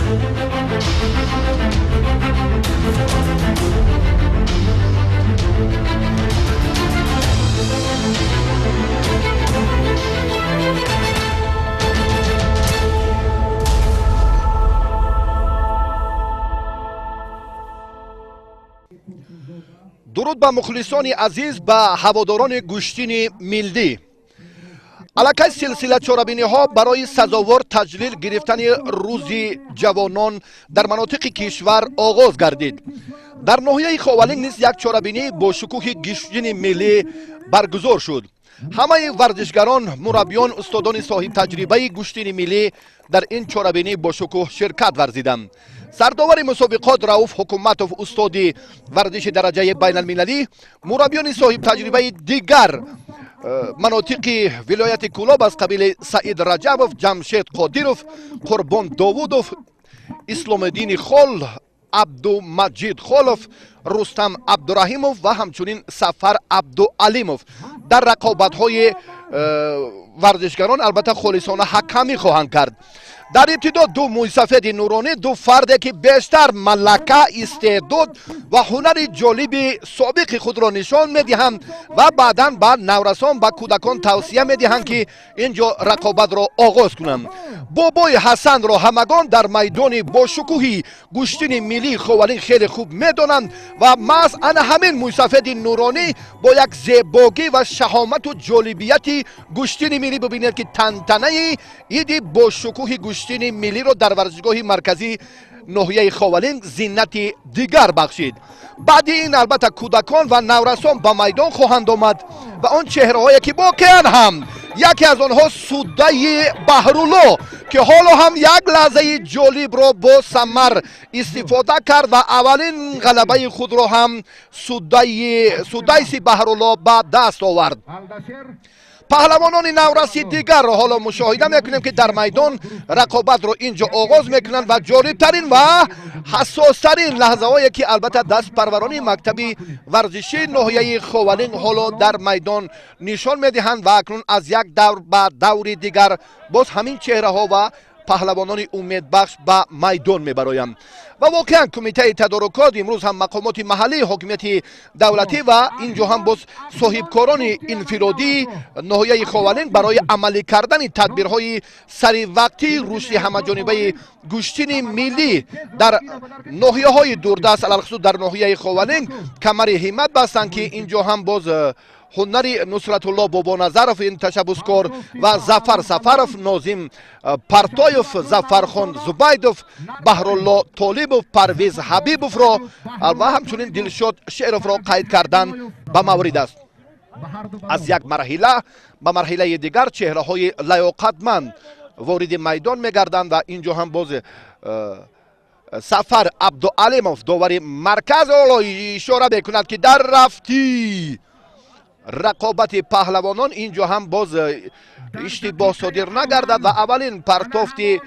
Дуруд ба мухлисони азиз, ба ҳаводорони гӯштини миллӣ. Аллакай силсила чорабиниҳо барои сазовор таҷлил гирифтани рӯзи ҷавонон дар манотиқи кишвар оғоз гардид. Дар ноҳияи Ховалинг низ як чорабинӣ бо шукӯҳи гӯштини миллӣ баргузор шуд. Ҳамаи варзишгарон, мураббиён, устодони соҳибтаҷрибаи гӯштини миллӣ дар ин чорабинӣ бо шукӯҳ ширкат варзиданд. Сардовари мусобиқот Рауф Ҳукуматов, устоди варзиши дараҷаи байналмилалӣ, мураббиёни соҳибтаҷрибаи дигар манотиқи вилояти Кӯлоб аз қабили Саид Раҷабов, Ҷамшед Қодиров, Қурбон Довудов, Исломиддини Хол, Абдумаҷид Холов, Рустам Абдураҳимов ва ҳамчунин Сафар Абдуалимов дар рақобатҳои варзишгарон албатта холисона ҳакамӣ хоҳанд кард. Дар ибтидо ду мӯйсафеди нуронӣ, ду фарде ки бештар малака, истеъдод ва ҳунари ҷолиби собиқи худро нишон медиҳанд ва баъдан ба наврасон, ба кӯдакон тавсия медиҳанд, ки ин ҷо рақобатро оғоз кунанд. Бобои Ҳасанро ҳамагон дар майдони бошукӯҳи гӯштини миллии Ховалинг хеле хуб медонанд ва маҳз ана ҳамин мӯйсафеди нуронӣ бо як зебогӣ ва шаҳомату ҷолибияти гӯштини миллӣ, бибинед ки тантанаи иди бошукӯҳи гӯштини миллиро дар варзишгоҳи марказии ноҳияи Ховалинг зинати дигар бахшид. Баъди ин албатта кӯдакон ва наврасон ба майдон хоҳанд омад ва он чеҳраҳое ки воқеан ҳам яке аз онҳо Судаи Баҳрулло, ки ҳоло ҳам як лаҳзаи ҷолибро бо самар истифода кард ва аввалин ғалабаи худро ҳам Судайси Баҳрулло ба даст овард. Паҳлавонони навраси дигарро ҳоло мушоҳида мекунем, ки дар майдон рақобатро ин ҷо оғоз мекунанд ва ҷолибтарин ва ҳассостарин лаҳзаҳое ки албатта дастпарварони мактаби варзишии ноҳияи Ховалинг ҳоло дар майдон нишон медиҳанд ва акнун аз як давр ба даври дигар боз ҳамин чеҳраҳо ва паҳлавонони умедбахш ба майдон мебароянд. Ва воқеан кумитаи тадорукот имрӯз ҳам мақомоти маҳаллии ҳокимияти давлатӣ ва ин ҷо ҳам боз соҳибкорони инфиродии ноҳияи Ховалинг барои амалӣ кардани тадбирҳои саривақтии рушди ҳамаҷонибаи гӯштини миллӣ дар ноҳияҳои дурдаст, алалхусус дар ноҳияи Ховалинг, камари ҳиммат бастанд, ки ин ҷо ҳам боз ҳунари Нусратулло Бобоназаров, ин ташаббускор, ва Зафар Сафаров, Нозим Партоев, Зафархон Зубайдов, Баҳрулло Толибов, Парвиз Ҳабибовро ва ҳамчунин Дилшод Шеровро қайд кардан ба маврид аст. Аз як марҳила ба марҳилаи дигар чеҳраҳои лаёқатманд вориди майдон мегарданд ва ин ҷо ҳам боз Сафар Абдуалимов, довари марказ, ҳоло ишора мекунад, ки дар рафти рақобати паҳлавонон ин ҷо ҳам боз иштибоҳ содир нагардад ва аввалин партофти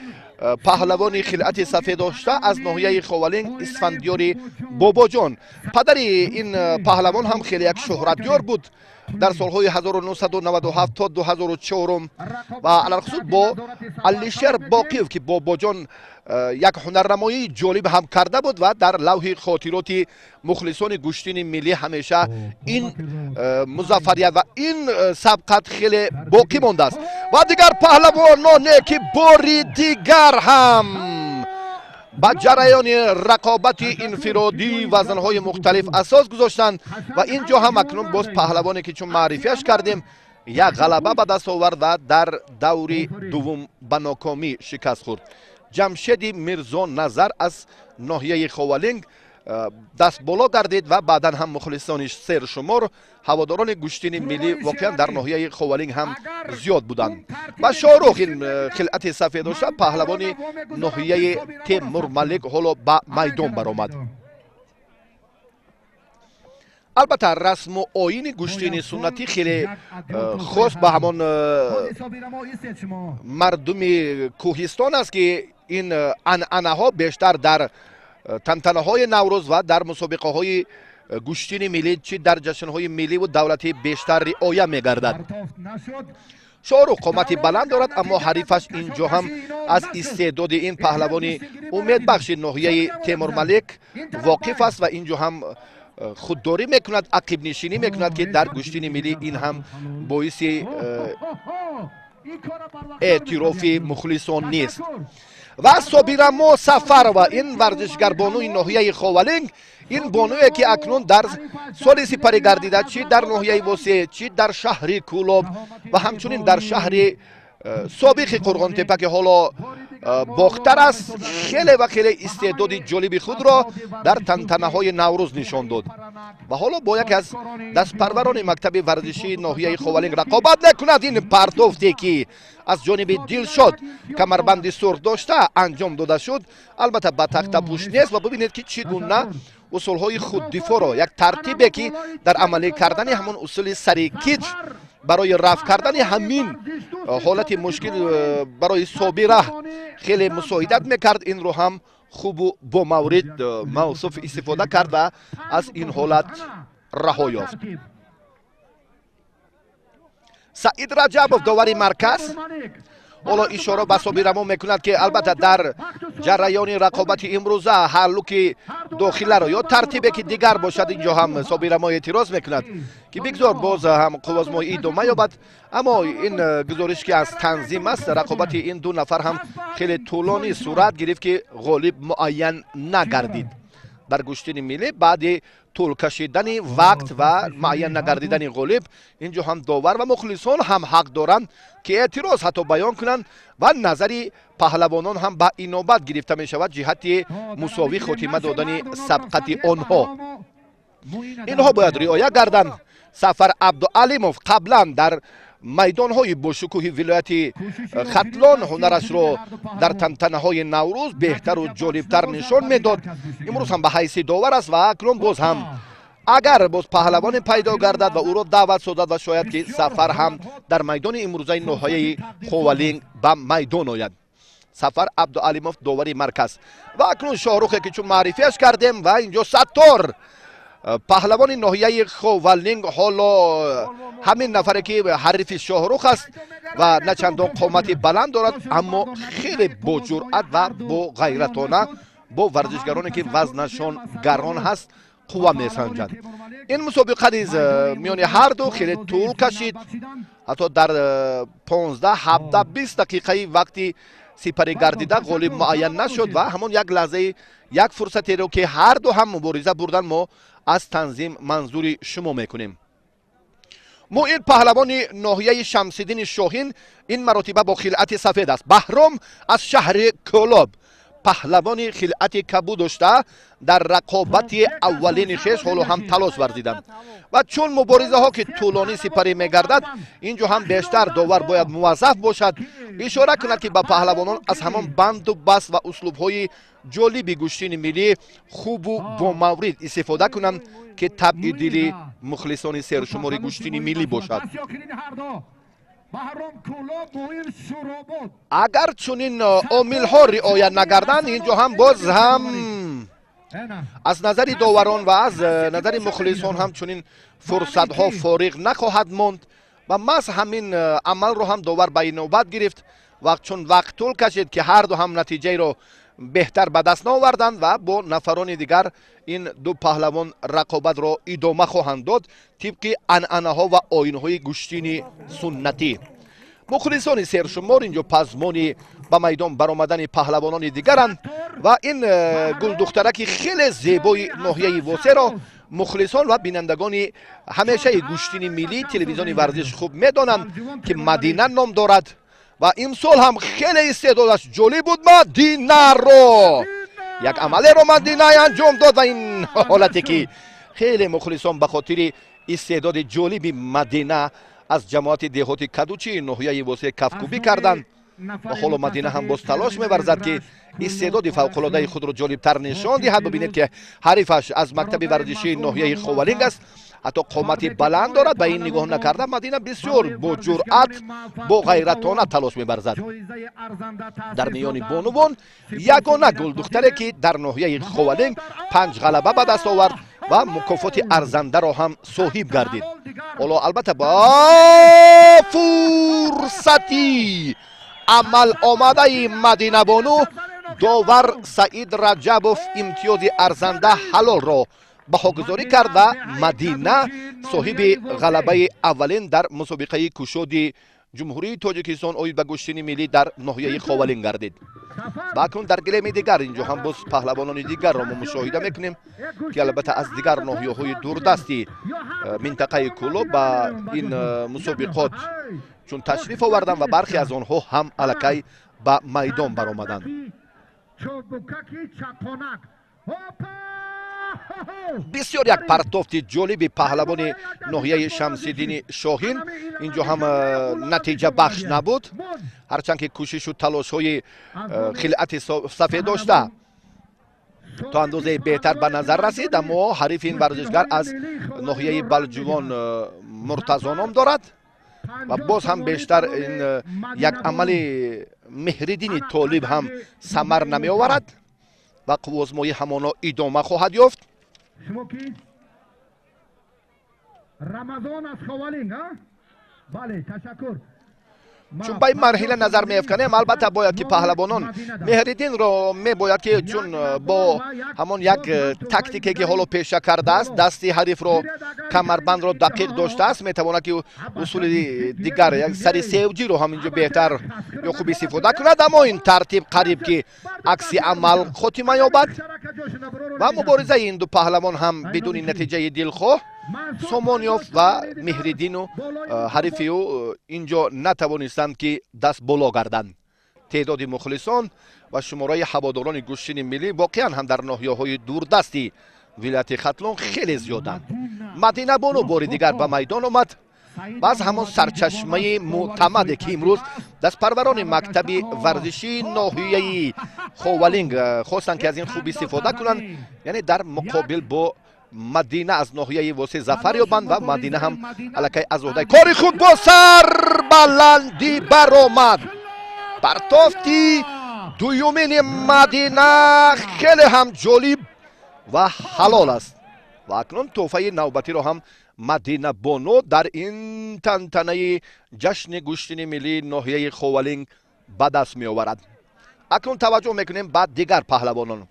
паҳлавони хилъати сафеддошта аз ноҳияи Ховалинг Исфандиёри Бобоҷон. Падари ин паҳлавон ҳам хеле як шӯҳратёр буд дар солҳои 1997 то 2004 ва алалхусус бо Алишер Боқиев, ки Бобоҷон як ҳунарнамоии ҷолиб ҳам карда буд ва дар лавҳи хотироти мухлисони гӯштини миллӣ ҳамеша ин музаффарият ва ин сабқат хеле боқӣ мондааст. Ва дигар паҳлавононе ки бори дигар ҳам ба ҷараёни рақобати инфиродии вазнҳои мухталиф асос гузоштанд ва ин ҷо ҳам акнун боз паҳлавоне ки чун маърифияш кардем, як ғалаба ба даст овард ва дар даври дуввум ба нокомӣ шикаст хӯрд. Ҷамшеди Мирзо Назар аз ноҳияи Ховалинг даст боло гардид ва баъдан ҳам мухлисони сершумор ҳаводорони гӯштини миллӣ воқеан дар ноҳияи Ховалинг ҳам зиёд буданд. Ва Шоҳрух, ин хилъати сафед дошта паҳлавони ноҳияи Темурмалик, ҳоло ба майдон баромад. Албатта расму оини гӯштини суннатӣ хеле хос ба ҳамон мардуми кӯҳистон аст, ки ин анъанаҳо бештар дар тантанаҳои Наврӯз ва дар мусобиқаҳои гӯштини миллӣ, чӣ дар ҷашнҳои милливу давлатӣ бештар риоя мегардад. Шоҳрух қомати баланд дорад, аммо ҳарифаш инҷо ҳам аз истеъдоди ин паҳлавони умедбахши ноҳияи Темурмалик воқиф аст ва инҷо ҳам худдорӣ мекунад, ақибнишинӣ мекунад, ки дар гӯштини миллӣ ин ҳам боиси эътирофи мухлисон нест. Ва Собирамо Сафарова, ин варзишгарбонуи ноҳияи Ховалинг, ин бонуе ки акнун дар соли сипарӣ гардида чӣ дар ноҳияи Восеъ, чӣ дар шаҳри Кӯлоб ва ҳамчунин дар шаҳри собиқи Қурғонтепа, ки ҳоло Бохтар аст, хеле ва хеле истеъдоди ҷолиби худро дар тантанаҳои Наврӯз нишон дод ва ҳоло бо яке аз дастпарварони мактаби варзишии ноҳияи Ховалинг рақобат мекунад. Ин партофте ки аз ҷониби Дилшод камарбанди сурх дошта анҷом дода шуд, албатта ба тахтапӯш нест ва бибинед, ки чӣ гуна усулҳои худдифоъро, як тартибе ки дар амалӣ кардани ҳамон усули сари китф барои рафъ кардани ҳамин ҳолати мушкил барои Собира хеле мусоидат мекард, инро ҳам хубу бомаврид мавсуф истифода кард ва аз ин ҳолат раҳо ёфт. Саид Раҷабов, довари марказ, ҳоло ишора ба Собирамо мекунад, ки албатта дар ҷараёни рақобати имрӯза ҳаллуки дохиларо ё тартибе ки дигар бошад, инҷо ҳам Собирамо эътироз мекунад, ки бигзор боз ҳам қуввозмоӣ идома ёбад. Аммо ин гузориш ки аз танзим аст, рақобати ин ду нафар ҳам хеле тӯлонӣ сурат гирифт, ки ғолиб муайян нагардид. Дар гӯштини миллӣ баъди тӯл кашидани вақт ва муайян нагардидани ғолиб, инҷо ҳам довар ва мухлисон ҳам ҳақ доранд, ки эътироз ҳатто баён кунанд ва назари паҳлавонон ҳам ба инобат гирифта мешавад ҷиҳати мусовӣ хотима додани сабқати онҳо. Инҳо бояд риоя гарданд. Сафар Абдуалимов қаблан дар майдонҳои бошукӯҳи вилояти Хатлон ҳунарашро дар тантанаҳои Наврӯз беҳтару ҷолибтар нишон медод. Имрӯз ҳам ба ҳайси довар аст ва акнун боз ҳам агар боз паҳлавоне пайдо гардад ва ӯро даъват созад, ва шояд ки Сафар ҳам дар майдони имрӯзаи ноҳияи Ховалинг ба майдон ояд. Сафар Абдуалимов, довари марказ. Ва акнун Шоҳрухе ки чун маърифиаш кардем ва инҷо Саттор, паҳлавони ноҳияи Ховалинг, ҳоло ҳамин нафаре ки ҳарифи Шоҳрух аст ва на чандон қомати баланд дорад, аммо хеле боҷуръат ва боғайратона бо варзишгароне ки вазнашон гарон ҳаст қувва месанҷад. Ин мусобиқа низ миёни ҳар ду хеле тӯл кашид, ҳатто дар 15, 17, 20 дақиқаи вақти сипарӣ гардида ғолиб муайян нашуд ва ҳамон як лаҳзаи як фурсатеро ки ҳар ду ҳам мубориза бурдан, мо аз танзим манзури шумо мекунем. Муин, паҳлавони ноҳияи Шамсиддини Шоҳин, ин маротиба бо хилъати сафед аст. Баҳром аз шаҳри Кӯлоб, паҳлавони хилъати кабуд дошта, дар рақобати аввалини хеш ҳоло ҳам талош варзиданд ва чун муборизаҳо ки тӯлонӣ сипарӣ мегардад, инҷо ҳам бештар довар бояд муваззаф бошад ишора кунад, ки ба паҳлавонон аз ҳамон банду баст ва услубҳои ҷолиби гӯштини миллӣ хубу бомаврид истифода кунанд, ки табъи дили мухлисони сершумори гӯштини миллӣ бошад. Агар чунин омилҳо риоя нагарданд, инҷо ҳам боз ҳам аз назари доварон ва аз назари мухлисон ҳам чунин фурсатҳо фориғ нахоҳад монд ва маҳз ҳамин амалро ҳам довар ба инобат гирифт ва чун вақт тӯл кашид, ки ҳарду ҳам натиҷаеро беҳтар ба даст наоварданд ва бо нафарони дигар ин ду паҳлавон рақобатро идома хоҳанд дод тибқи анъанаҳо ва оинҳои гӯштини суннатӣ. Мухлисони сершумор инҷо пазмони ба майдон баромадани паҳлавонони дигаранд ва ин гулдухтараки хеле зебои ноҳияи Восеро мухлисон ва бинандагони ҳамешаи гӯштини миллӣ телевизиони варзиш хуб медонанд, ки Мадина ном дорад ва имсол ҳам хеле истеъдодаш ҷолиб буд. Мадинаро як амалеро Мадина анҷом дод ва ин ҳолате ки хеле мухлисон ба хотири истеъдоди ҷолиби Мадина аз ҷамоати деҳоти Кадучи ноҳияи Восеъ кафкӯбӣ карданд ва ҳоло Мадина ҳам боз талош меварзад, ки истеъдоди фавқулодаи худро ҷолибтар нишон диҳад. Бибинед, ки ҳарифаш аз мактаби варзишии ноҳияи Ховалинг аст, ҳатто қомати баланд дорад. Ба ин нигоҳ накарда, Мадина бисёр бо ҷуръат, бо ғайратона талош меварзад. Дар миёни бонувон ягона гулдухтаре ки дар ноҳияи Ховалинг 5 ғалаба ба даст овард Ва мукофоти арзандаро ҳам соҳиб гардид. Ҳоло, албатта, бо фурсати амал омадаи Мадинабону довар Саид Раҷабов имтиёзи арзанда ҳалолро баҳогузорӣ кард ва Мадина соҳиби ғалабаи аввалин дар мусобиқаи кушоди Ҷумҳурии Тоҷикистон оид ба гӯштини миллӣ дар ноҳияи Ховалинг гардид. Ва акнун дар гилеми дигар инҷо ҳам боз паҳлавонони дигарро мо мушоҳида мекунем, ки албатта аз дигар ноҳияҳои дурдасти минтақаи Кӯлоб ба ин мусобиқот чун ташриф оварданд ва бархе аз онҳо ҳам аллакай ба майдон баромаданд. Бисёр як партофти ҷолиби паҳлавони ноҳияи Шамсиддини Шоҳин инҷо ҳам натиҷабахш набуд, ҳарчанд ки кӯшишу талошҳои хилъати сафед дошта то андозаи беҳтар ба назар расид, аммо ҳарифи ин варзишгар аз ноҳияи Балҷувон Муртазо ном дорад ва боз ҳам бештар ин як амали Меҳриддини Толиб ҳам самар намеоварад ва қуввозмоӣ ҳамоно идома хоҳад ёфт. Чун ба ин марҳила назар меафканем, албатта, бояд ки паҳлавонон Меҳриддинро мебояд, ки чун бо ҳамон як тактике, ки ҳоло пеша кардааст, дасти ҳарифро, камарбандро дақиқ доштааст, метавонад, ки усули дигар, як сари севҷиро ҳам инҷо беҳтар ё хуб истифода кунад, аммо ин тартиб қариб ки акси амал хотима ёбад ва муборизаи ин ду паҳлавон ҳам бидуни натиҷаи дилхоҳ сомон ёфт ва Меҳриддину ҳарифи ӯ инҷо натавонистанд, ки даст боло гарданд. Теъдоди мухлисон ва шумораи ҳаводорони гӯштини миллӣ воқеан ҳам дар ноҳияҳои дурдасти вилояти Хатлон хеле зиёданд. Мадинабону бори дигар ба майдон омад ва аз ҳамон сарчашмаи мӯътамаде, ки имрӯз дастпарварони мактаби варзишии ноҳияи Ховалинг хостанд, ки аз ин хуб истифода кунанд, яъне дар муқобил бо Мадина аз ноҳияи Восеъ зафар ёбанд ва Мадина ҳам аллакай аз уҳдаи кори худ бо сарбаландӣ баромад. Партофти дуюмини Мадина хеле ҳам ҷолиб ва ҳалол аст ва акнун тӯҳфаи навбатиро ҳам Мадина Бону дар ин тантанаи ҷашни гӯштини миллии ноҳияи Ховалинг ба даст меоварад. Акнун таваҷҷӯҳ мекунем ба дигар паҳлавонон.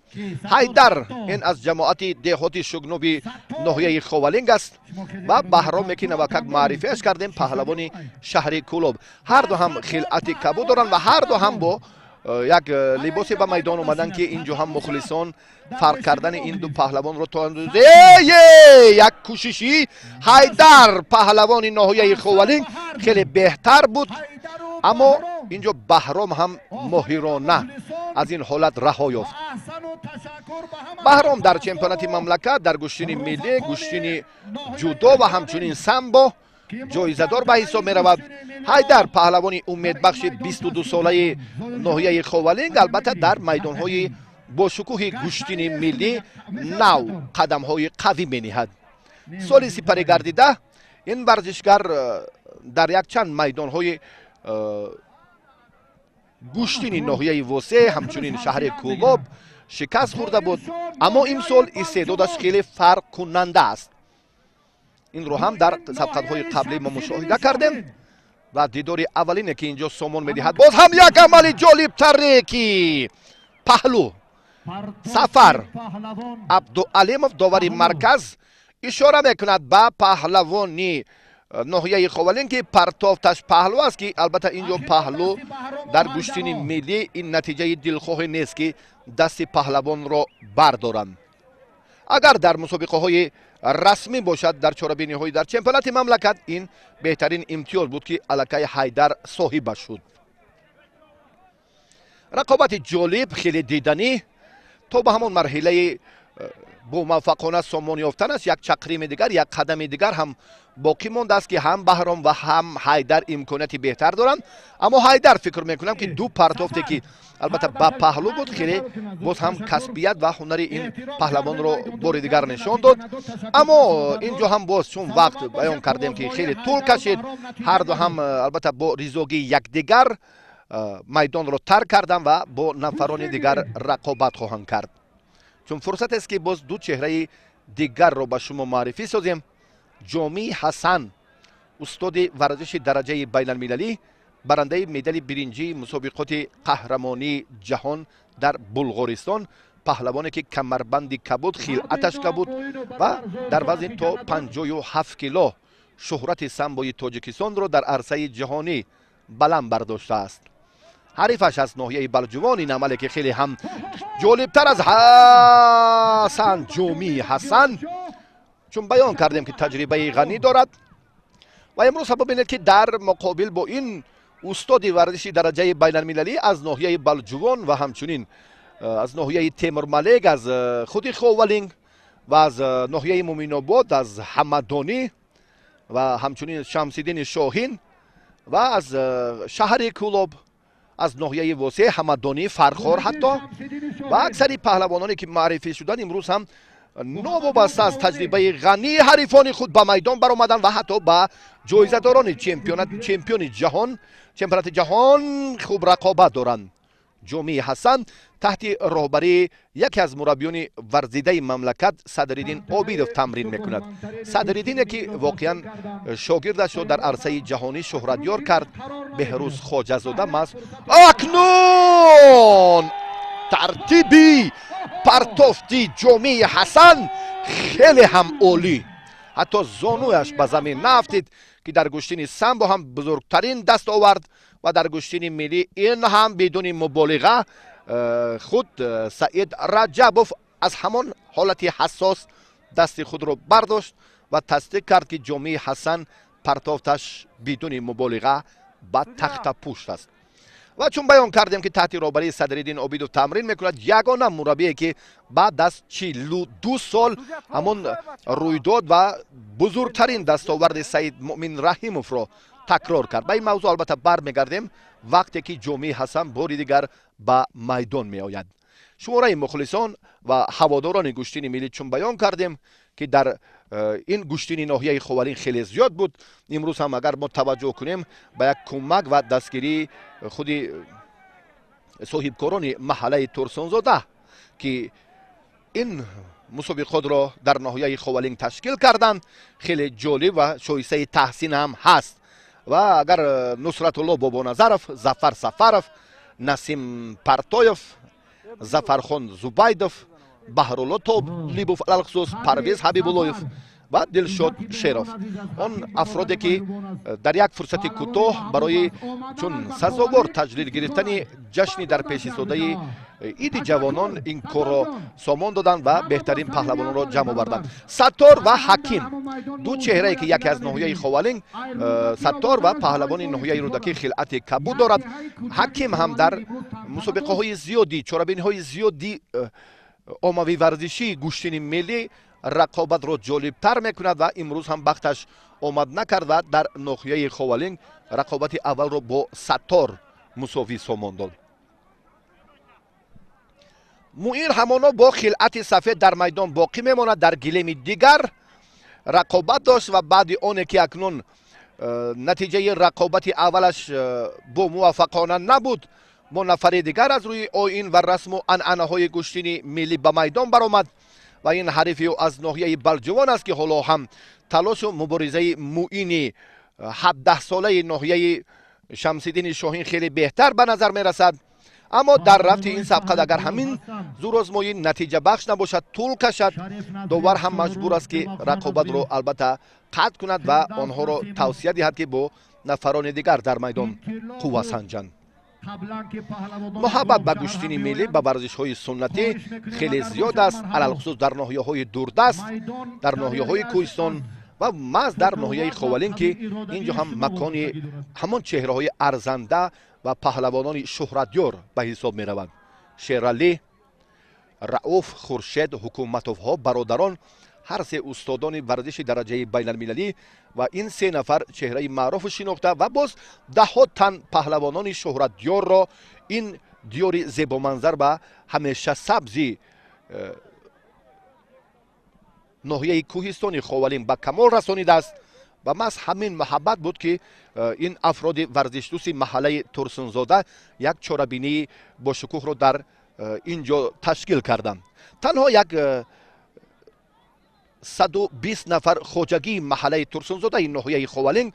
Ҳайдар ин аз ҷамоати деҳоти Шугнуби ноҳияи Ховалинг аст ва Баҳроме, ки навакак маърифиаш кардем, паҳлавони шаҳри Кӯлоб. Ҳарду ҳам хилъати кабуд доранд ва ҳарду ҳам бо як либосе ба майдон омаданд, ки инҷо ҳам мухлисон фарқ кардани ин ду паҳлавонро то андозае як кӯшиши Ҳайдар, паҳлавони ноҳияи Ховалинг, хеле беҳтар буд, аммо инҷо Баҳром ҳам моҳирона аз ин ҳолат раҳо ёфт. Баҳром дар чемпионати мамлакат дар гӯштини миллӣ, гӯштини ҷудо ва ҳамчунин самбо ҷоизадор ба ҳисоб меравад. Ҳайдар, паҳлавони умедбахши 22-солаи ноҳияи Ховалинг, албатта, дар майдонҳои бошукӯҳи гӯштини миллӣ нав қадамҳои қавӣ мениҳад. Соли сипарӣ гардида ин варзишгар дар якчанд майдонҳои гӯштини ноҳияи Восеъ, ҳамчунин шаҳри Кӯлоб шикаст хӯрда буд, аммо имсол истеъдодаш хеле фарқкунанда аст. Инро ҳам дар сабқатҳои қаблӣ мо мушоҳида кардем ва дидори аввалине, ки инҷо сомон медиҳад, боз ҳам як амали ҷолибтаре, ки паҳлӯ. Сафар Абдуалимов, довари марказ, ишора мекунад ба паҳлавони ноҳияи Ховалинг, ки партофташ паҳлӯ аст, ки албатта инҷо паҳлӯ дар гӯштини миллӣ ин натиҷаи дилхоҳе нест, ки дасти паҳлавонро бардоранд. Агар дар мусобиқаҳои расмӣ бошад, дар чорабиниҳои дар чемпионати мамлакат, ин беҳтарин имтиёз буд, ки аллакай Ҳайдар соҳиба шуд. Рақобати ҷолиб, хеле диданӣ то ба ҳамон марҳилаи бомуваффақона сомон ёфтан аст. Як чақрими дигар, як қадами дигар ҳам боқӣ мондааст, ки ҳам Баҳром ва ҳам Ҳайдар имконияти беҳтар доранд, аммо Ҳайдар фикр мекунам, ки ду партофте, ки албатта ба паҳлӯ буд, хеле боз ҳам касбият ва ҳунари ин паҳлавонро бори дигар нишон дод. Аммо инҷо ҳам боз чун вақт баён кардем, ки хеле тӯл кашид, ҳарду ҳам албатта бо ризогии якдигар майдонро тарк карданд ва бо нафарони дигар рақобат хоҳанд кард, чун фурсатест, ки боз ду чеҳраи Дигарро ба шумо муаррифӣ созем. Ҷомии Ҳасан, устоди варзиши дараҷаи байналмилалӣ, барандаи медали биринҷии мусобиқоти қаҳрамонии ҷаҳон дар Булғористон, паҳлавоне ки камарбанди кабуд, хилъаташ кабуд ва дар вазни то 57 кило шӯҳрати самбои Тоҷикистонро дар арсаи ҷаҳонӣ баланд бардоштааст. Ҳарифаш аз ноҳияи Балҷувон, ин амале ки хеле ҳам ҷолибтар аз Ҳасан, Ҷомии Ҳасан, чун баён кардем ки таҷрибаи ғанӣ дорад. Ва имрӯз бубинед, ки дар муқобил бо ин устоди варзиши дараҷаи байналмилалӣ аз ноҳияи Балҷувон ва ҳамчунин аз ноҳияи Темурмалек, аз худи Ховалинг ва аз ноҳияи Муминобод, аз Ҳамадонӣ ва ҳамчунин Шамсиддини Шоҳин ва аз шаҳри Кӯлоб, аз ноҳияи Восеъ, Ҳамадонӣ, Фархор ҳатто ва аксари паҳлавононе ки муаррифӣ шуданд, имрӯз ҳам новобаста аз таҷрибаи ғании ҳарифони худ ба майдон баромаданд ва ҳатто ба ҷоизадорони чемпиони ҷаҳон, чемпионати ҷаҳон хуб рақобат доранд. Ҷомии Ҳасан таҳти роҳбарии яке аз мураббиёни варзидаи мамлакат Садриддин Обидов тамрин мекунад. Садриддине ки воқеан шогирдашро дар арсаи ҷаҳонӣ шӯҳратёр кард, Беҳрӯз Хоҷазода маст. Акнун тартиби партофти Ҷомии Ҳасан хеле ҳам олӣ, ҳатто зонуяш ба замин наафтид, ки дар гӯштини самбо ҳам бузургтарин дастовард ва дар гӯштини миллӣ ин ҳам бидуни муболиға. Худ Саид Раҷабов аз ҳамон ҳолати ҳассос дасти худро бардошт ва тасдиқ кард, ки Ҷомии Ҳасан партофташ бидуни муболиға ба тахтапушт аст. Ва чун баён кардем, ки таҳти роҳбарии Садриддин Обидов тамрин мекунад, ягона мураббие ки баъд аз 42 сол ҳамон рӯйдод ва бузургтарин дастоварди Саид Муъмин Раҳимовро такрор кард. Ба ин мавзӯъ албатта бармегардем, вақте ки Ҷомии Ҳасан бори дигар ба майдон меояд. Шумораи мухлисон ва ҳаводорони гӯштини миллӣ, чун баён кардем, ки дар ин гӯштини ноҳияи Ховалин хеле зиёд буд. Имрӯз ҳам агар мо таваҷҷӯҳ кунем ба як кӯмак ва дастгирии худи соҳибкорони маҳаллаи Турсунзода, ки ин мусобиқотро дар ноҳияи Ховалинг ташкил карданд, хеле ҷолиб ва шоистаи таҳсин ҳам ҳаст. Ва агар Нусратулло Бобоназаров, Зафар Сафаров, Насим Партоев, Зафархон Зубайдов, Баҳрулло Толибов, алалхусус Парвиз Ҳабибуллоев ва Дилшод Шеров, он афроде ки дар як фурсати кӯтоҳ барои чун сазовор таҷлил гирифтани ҷашни дар пешистодаи иди ҷавонон ин корро сомон доданд ва беҳтарин паҳлавононро ҷамъ оварданд. Саттор ва Ҳаким, ду чеҳрае ки яке аз ноҳияи Ховалинг, Саттор ва паҳлавони ноҳияи Рӯдакӣ, хилъати кабуд дорад. Ҳаким ҳам дар мусобиқаҳои зиёдӣ, чорабиниҳои зиёди оммавӣ варзишии гӯштини миллӣ рақобатро ҷолибтар мекунад ва имрӯз ҳам бахташ омад накард ва дар ноҳияи Ховалинг рақобати аввалро бо Саттор мусовӣ сомон дод. Муин ҳамоно бо хилъати сафед дар майдон боқӣ мемонад. Дар гилеми дигар рақобат дошт ва баъди оне ки акнун натиҷаи рақобати аввалаш бо муваффақона набуд, бо нафари дигар аз рӯи оин ва расму анъанаҳои гӯштини миллӣ ба майдон баромад. Ва ин ҳарифи ӯ аз ноҳияи Балҷувон аст, ки ҳоло ҳам талошу муборизаи Муини 17-солаи ноҳияи Шамсиддини Шоҳин хеле беҳтар ба назар мерасад. Аммо дар рафти ин сабқат агар ҳамин зӯрозмоӣ натиҷабахш набошад, тӯл кашад, довар ҳам маҷбур аст, ки рақобатро албатта қатъ кунад ва онҳоро тавсия диҳад, ки бо нафарони дигар дар майдон қувва санҷанд. Муҳаббат ба гӯштини миллӣ, ба варзишҳои суннатӣ хеле зиёд аст, алалхусус дар ноҳияҳои дурдаст, дар ноҳияҳои кӯҳистон ва маҳз дар ноҳияи Ховалин, ки ин ҷо ҳам макони ҳамон чеҳраҳои арзанда ва паҳлавонони шӯҳратёр ба ҳисоб мераванд. Шералӣ, Рауф, Хуршед Ҳукуматовҳо, бародарон, ҳар се устодони варзиши дараҷаи байналмилалӣ ва ин се нафар чеҳраи маъруфу шинохта ва боз даҳҳо тан паҳлавонони шӯҳратёрро ин диёри зебоманзар ба ҳамеша сабзи ноҳияи кӯҳистони Ховалин ба камол расонидааст. Ва маҳз ҳамин муҳаббат буд, ки ин афроди варзишдӯсти маҳаллаи Турсунзода як чорабинии бошукӯҳро дар ин ҷо ташкил карданд. Танҳо як 120 нафар хоҷагии маҳаллаи Турсунзодаи ноҳияи Ховалинг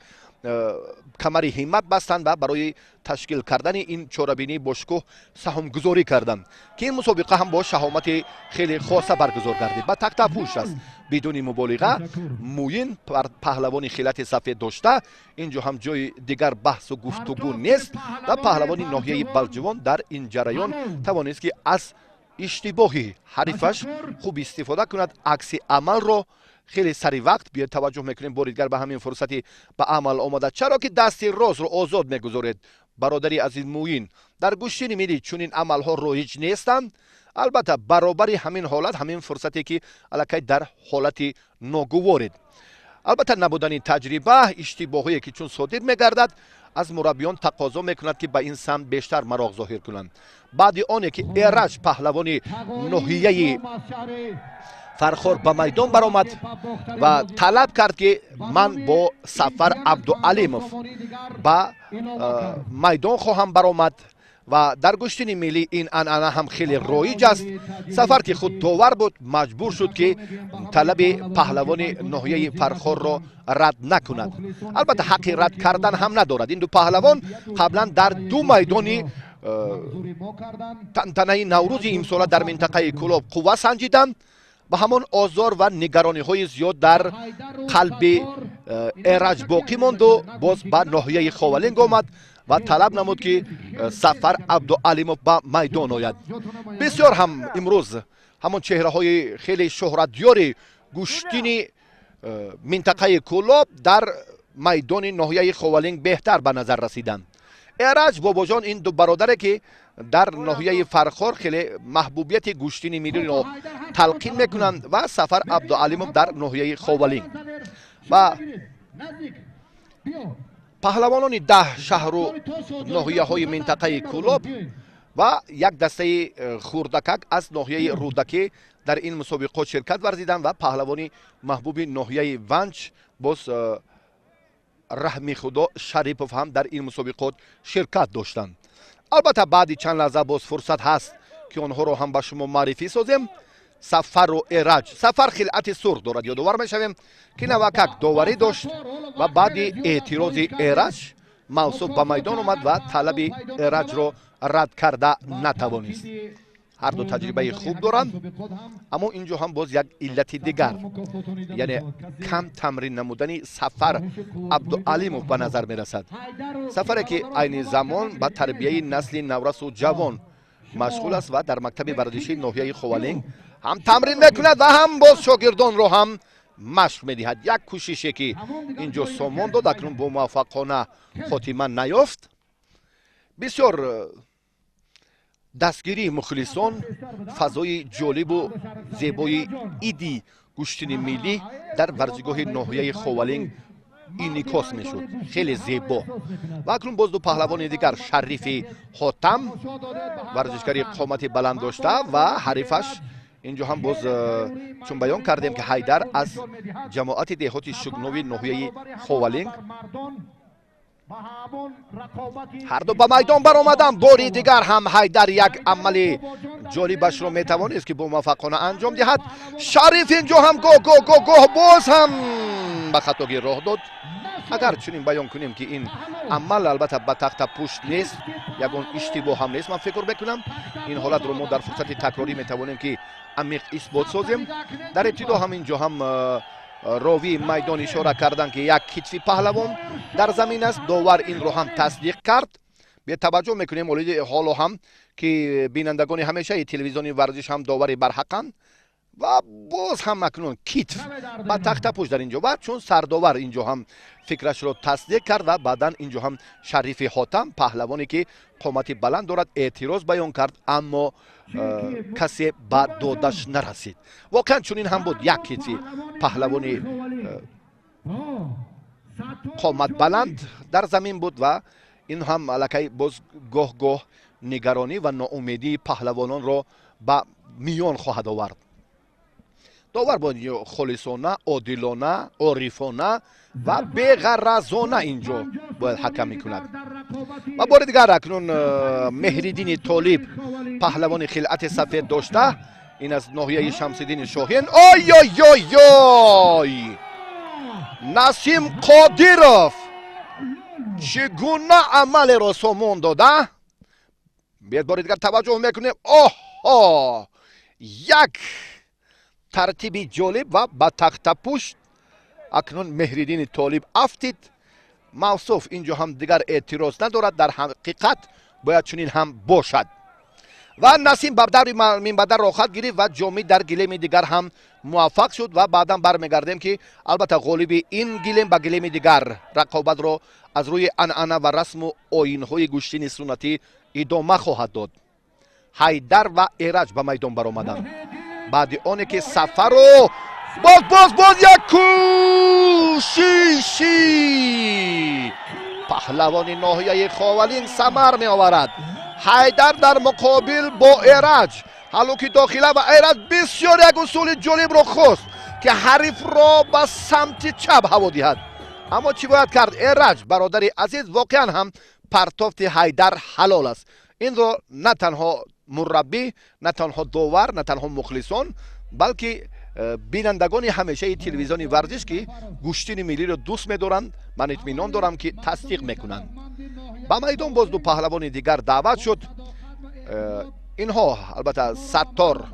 камари ҳиммат бастанд ва барои ташкил кардани ин чорабинии бошукӯҳ саҳмгузорӣ карданд, ки ин мусобиқа ҳам бо шаҳомати хеле хоса баргузор гардид. Ба тахтапӯш аст, бидуни муболиға. Муин паҳлавони хилати сафед дошта, инҷо ҳам ҷои дигар баҳсу гуфтугӯ нест ва паҳлавони ноҳияи Балҷувон дар ин ҷараён тавонист, ки аз иштибоҳи ҳарифаш хуб истифода кунад, акси амалро хеле сари вақт. Биёед, таваҷҷӯҳ мекунем бори дигар ба ҳамин фурсати ба амал омада. Чаро ки дасти ростро озод мегузоред, бародари азиз Муин? Дар гӯштини миллӣ чунин амалҳо роиҷ нестанд. Албатта, баробари ҳамин ҳолат, ҳамин фурсате ки аллакай дар ҳолати ногуворед, албатта, набудани таҷриба, иштибоҳое ки чун содир мегардад, аз мураббиён тақозо мекунад, ки ба ин самт бештар мароқ зоҳир кунанд. Баъди оне ки Эраҷ, паҳлавони ноҳияи Фархор, ба майдон баромад ва талаб кард, ки ман бо Сафар Абдуалимов ба майдон хоҳам баромад, ва дар гӯштини миллӣ ин анъана ҳам хеле роиҷ аст, Сафар, ки худ довар буд, маҷбур шуд, ки талаби паҳлавони ноҳияи Фархорро рад накунад. Албатта, ҳаққи рад кардан ҳам надорад. Ин ду паҳлавон қаблан дар ду майдони тантанаи Наврӯзи имсола дар минтақаи Кӯлоб қувва санҷиданд ва ҳамон озор ва нигарониҳои зиёд дар қалби Эраҷ боқӣ монду боз ба ноҳияи Ховалинг омад ва талаб намуд, ки Сафар Абдуалимов ба майдон ояд. Бисёр ҳам имрӯз ҳамон чеҳраҳои хеле шӯҳратёри гӯштини минтақаи Кӯлоб дар майдони ноҳияи Ховалинг беҳтар ба назар расиданд. Эраҷ, Бобоҷон, ин ду бародаре, ки дар ноҳияи Фархор хеле маҳбубияти гӯштини миллиро талқин мекунанд, ва Сафар Абдуалимов дар ноҳияи Ховалинг. Ва паҳлавонони 10 шаҳру ноҳияҳои минтақаи Кӯлоб ва як дастаи хурдакак аз ноҳияи Рӯдакӣ дар ин мусобиқот ширкат варзиданд. Ва паҳлавони маҳбуби ноҳияи Ванҷ боз Раҳми Худо Шарипов ҳам дар ин мусобиқот ширкат доштанд. Албатта, баъди чанд лаҳза боз фурсат ҳаст, ки онҳоро ҳам ба шумо муаррифӣ созем, Сафару Эраҷ. Сафар хилъати сурх дорад. Ёдовар мешавем, ки навакак доварӣ дошт ва баъди эътирози Эраҷ мавсуф ба майдон омад ва талаби Эраҷро рад карда натавонист. Ҳарду таҷрибаи хуб доранд, аммо ин ҷо ҳам боз як иллати дигар, яъне кам тамрин намудани Сафар Абдуалимов ба назар мерасад. Сафаре, ки айни замон ба тарбияи насли наврасу ҷавон машғул аст ва дар мактаби варзишии ноҳияи Ховалинг ҳам тамрин мекунад ва ҳам боз шогирдонро ҳам машқ медиҳад. Як кӯшише, ки ин ҷо сомон дод, акнун бо муваффақона хотима наёфт. Бисёр дастгирии мухлисон, фазои ҷолибу зебои иди гӯштини миллӣ дар варзигоҳи ноҳияи Ховалинг инъикос мешуд, хеле зебо. Ва акнун боз ду паҳлавони дигар: Шарифи Ҳотам, варзишгари қомати баланд дошта, ва ҳарифаш инҷо ҳам боз чун баён кардем, ки Ҳайдар аз ҷамоати деҳоти Шугнови ноҳияи Ховалинг. Ҳарду ба майдон баромаданд. Бори дигар ҳам Ҳайдар як амали ҷолибашро метавонист, ки бо муваффақона анҷом диҳад. Шариф инҷо ҳам гоҳ гоҳ гоҳ гоҳ боз ҳам ба хатогӣ роҳ дод. Агар чунин баён кунем, ки ин амал албатта ба тахта пушт нест, ягон иштибоҳ ҳам нест, ман фикр мекунам, ин ҳолатро мо дар фурсати такрорӣ метавонем, ки амиқ исбот созем. Дар ибтидо ҳам инҷо ҳам ровии майдон ишора карданд, ки як китфи паҳлавон дар замин аст. Довар инро ҳам тасдиқ кард. Бетаваҷҷӯҳ мекунем ҳоло ҳам, ки бинандагони ҳамешаи телевизиони варзиш ҳам довари барҳақанд. Ва боз ҳам акнун китф ба тахтапӯш дар инҷо, ва чун сардовар инҷо ҳам фикрашро тасдиқ кард. Ва баъдан инҷо ҳам Шарифи Ҳотам, паҳлавоне, ки қомати баланд дорад, эътироз баён кард, аммо касе ба додаш нарасид. Воқеан чунин ҳам буд: як китфи паҳлавони қомат баланд дар замин буд. Ва ин ҳам аллакай боз гоҳ гоҳ нигаронӣ ва ноумедии паҳлавононро ба миён хоҳад овард. Довар бояд холисона, одилона, орифона ва беғаразона инҷо бояд ҳакамӣ кунад. Ва бори дигар акнун Меҳриддини Толиб, паҳлавони хилъати сафед дошта. Ин аз ноҳияи Шамсиддини Шоҳин. Ой-ой-ой-ой, Насим Қодиров чӣ гуна амалеро сомон дода? Биед, бори дигар таваҷҷӯҳ мекунем. Оҳо, як тартиби ҷолиб ва ба тахтапушт акнун Меҳриддини Толиб афтид. Мавсуф инҷо ҳам дигар эътироз надорад, дар ҳақиқат бояд чунин ҳам бошад. Ва Насим ба даври минбаъда роҳат гирифт ва Ҷомӣ дар гилеми дигар ҳам муваффақ шуд. Ва баъдан бармегардем, ки албатта ғолиби ин гилем ба гилеми дигар рақобатро аз рӯи анъана ва расму оинҳои гӯштини суннатӣ идома хоҳад дод. Ҳайдар ва Эраҷ ба майдон баромаданд баъди оне ки Сафару боз, боз, боз як кӯшиши паҳлавони ноҳияи Ховалинг самар меоварад. Ҳайдар дар муқобил бо Эраҷ ҳалуки дохила ва Эраҷ бисёр як усули ҷолибро хост, ки ҳарифро ба самти чап ҳаво диҳад. Аммо чӣ бояд кард, Эраҷ, бародари азиз? Воқеан ҳам партофти Ҳайдар ҳалол аст. Инро на танҳо мураббӣ, на танҳо довар, на танҳо мухлисон, балки бинандагони ҳамешаи телевизиони Варзиш, ки гӯштини миллиро дӯст медоранд, ман итминон дорам, ки тасдиқ мекунанд. Ба майдон боз ду паҳлавони дигар даъват шуд. Инҳо албатта Саттор,